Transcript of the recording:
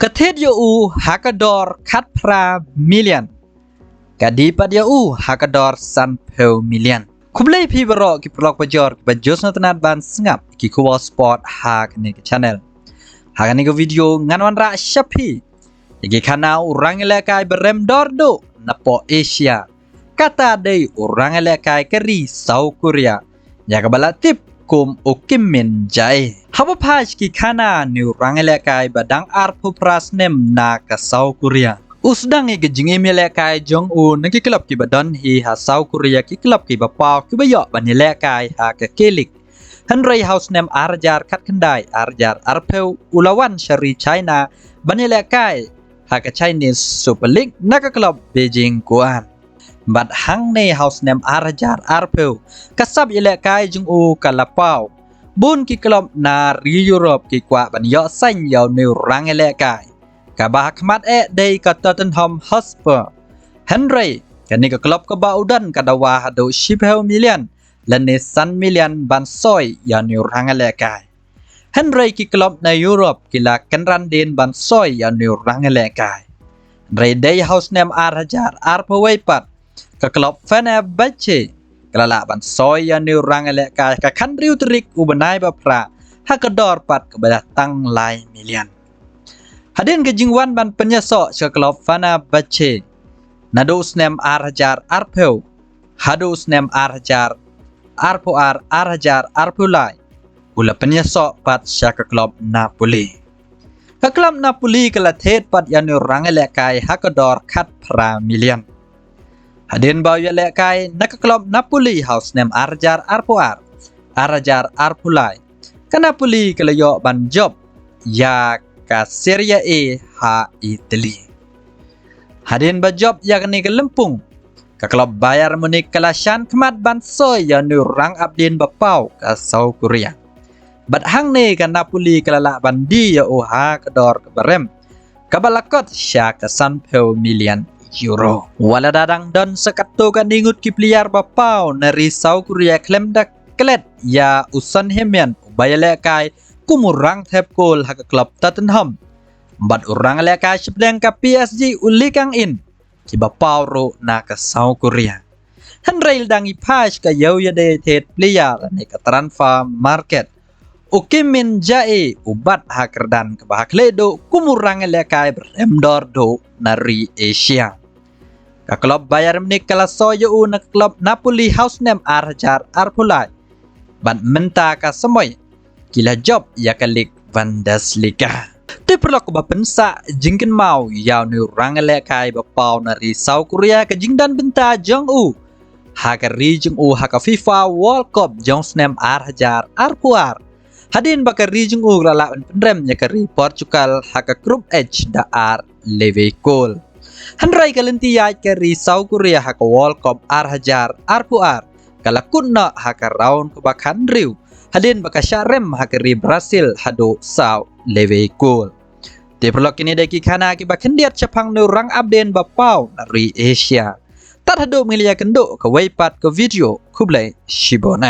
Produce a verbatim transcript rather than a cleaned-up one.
Ka thied ïa u ha ka dor khatphra million. Ka die pat ïa u ha ka dor sanphew million. Khublei phi baroh ki paralok bajor kiba ju sngewtynnad ban sngap ki khubor sport ha kane ka channel. Ha kane ka video ngan wanrah sha phi ïa ki khana u rangïalehkai ba rem dor duh napoh Asia. Kata dei u rangïalehkai ka ri South Korea, ïa kaba la tip kum u Kim Min Jae. Haba phai sha ki khana ne u rangïalehkai ba dang arphew phra snem na ka South Korea, u sdang ïa ka jingim ïalehkai jong u na ki klub kiba don hi ha South Korea, ki klub kiba paw kiba ïoh ban ïalehkai ha ka K-League. Hynrei ha u snem ar hajar khatkhyndai, ar hajar arphew, u la wan sha ri China ban ïalehkai ha ka Chinese Super League na ka klub Beijing Guoan. Bad hangne ha u snem ar hajar arphew, ka sap ïalehkai jong u ka la paw. Bun ki klub na ri Europe ki kwah ban ïoh saiñ ïa une u rangïalehkai, kaba ha khmat eh dei ka Tottenham Hotspur. Hynrei kane ka klub kaba u don ka dawa haduh shiphew million lane san million ban soi ïa une u rangïalehkai. Hynrei ki klub na Europe ki la kynran dien ban soi ïa une u rangïalehkai. Hynrei dei ha u snem ar hajar arphew wei pat, ka klub Fenerbahce ka la lah ban soi ïa une u rangïalehkai ha ka khathynriew tarik u bnai ba phra ha ka dor pat kaba dei tang lai million. Hadien ka jingwan ban pynïasoh sha ka klub Fenerbahce naduh u snem ar hajar arphew haduh u snem ar hajar arphew ar, ar hajar arphew lai, u la pynïasoh pat sha ka klub Napoli. Ka klub Napoli ka la thied pat ïa une u rangïalehkai ha ka dor khatphra million. Hadien ba u ïalehkai na ka klub Napoli ha u snem ar hajar arphew ar, ar hajar arphew lai, ka Napoli ka la ïoh ban jop ïa ka Serie A ha Italy. Hadien ba jop ïa kane ka lympung, ka klub Bayern Munich ka la shah khmat ban soi ïa une u rangapdien ba paw ka South Korea. Bad hangne ka Napoli ka la lah ban die ïa u ha ka dor kaba rem, kaba la kot sha ka sanphew million euro. Wat la da dang don sa katto katne ngut ki player ba paw na ri South Korea khlem da klet ïa u Son Heung-min uba ïalehkai kum u rangthep kol ha ka klub Tottenham. Bad u rangïalehkai shapdeng ka P S G u Lee Kang-in, kiba paw ruh na ka South Korea. Hynrei lada ngi phai sha ka ïew ïadei thied player lane ka transfer market, u Kim Min Jae u bat ha kyrdan kaba ha khlieh duh kum u rangïalehkai ba rem dor duh na ri Asia. Ka klub Bayern Munich ka la soi ïa u na ka klub Napoli ha u snem ar hajar arphew lai. Bad mynta ka samoi ki la jop ïa ka League Bundesliga. Te paralok, kaba pynsah jingkynmaw ïa une u rangïalehkai ba paw na ri South Korea, ka jingdon bynta jong u ha ka ri jong u ha ka FIFA World Cup jong snem ar hajar arphew ar. Hadien ba ka ri jong u ka la lah ban pynrem ïa ka ri Portugal ha ka Group H da ar lewe kol. Hynrei ka lynti ïaid ka ri South Korea ha ka World Cup ar hajar arphew ar ka la kut noh ha ka round kaba khathynriew, hadien ba ka shah rem ha ka ri Brazil haduh saw lewe kol. Te paralok, kine dei ki khana kiba khyndiat shaphang une u rangapdien ba paw na ri Asia. Tad haduh ba ngin ïakynduh kawei pat ka video, khublei shibun.